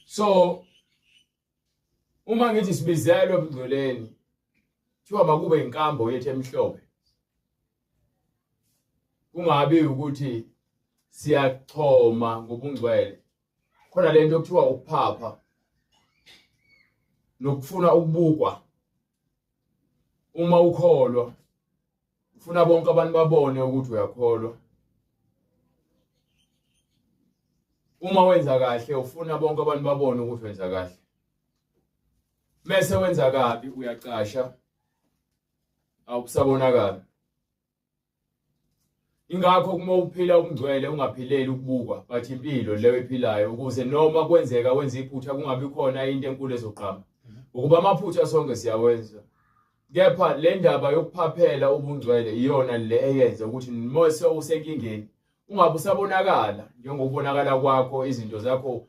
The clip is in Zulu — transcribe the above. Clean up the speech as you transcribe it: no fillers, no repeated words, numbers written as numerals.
So uma ngithi sibizelwe ebungcweleni, kuthiwa makube inkambo yethu emhlophe, kungabi ukuthi siyachoma ngobungcwele. Khona lento okuthiwa ukuphapha nokufuna ukubukwa. Uma ukholwa ufuna bonke abantu babone ukuthi uyakholwa. Uma wenza kahle ufuna bonke abantu babone ukuthi wenza kahle. Mese wenza kabi uyacasha, awusabonakala. Ingakho kuma uphila ubungcwele ungaphileli ukubukwa, but impilo leyo ephilayo, ukuze noma kwenzeka wenza iphutha kungabi khona into enkulu ezoqhama. Ukuba amaphutha sonke siyawenza, kepha le ndaba yokuphaphela ubungcwele iyona le eyenza ukuthi mose usenkingeni ungabe usabonakala njengokubonakala kwakho izinto zakho.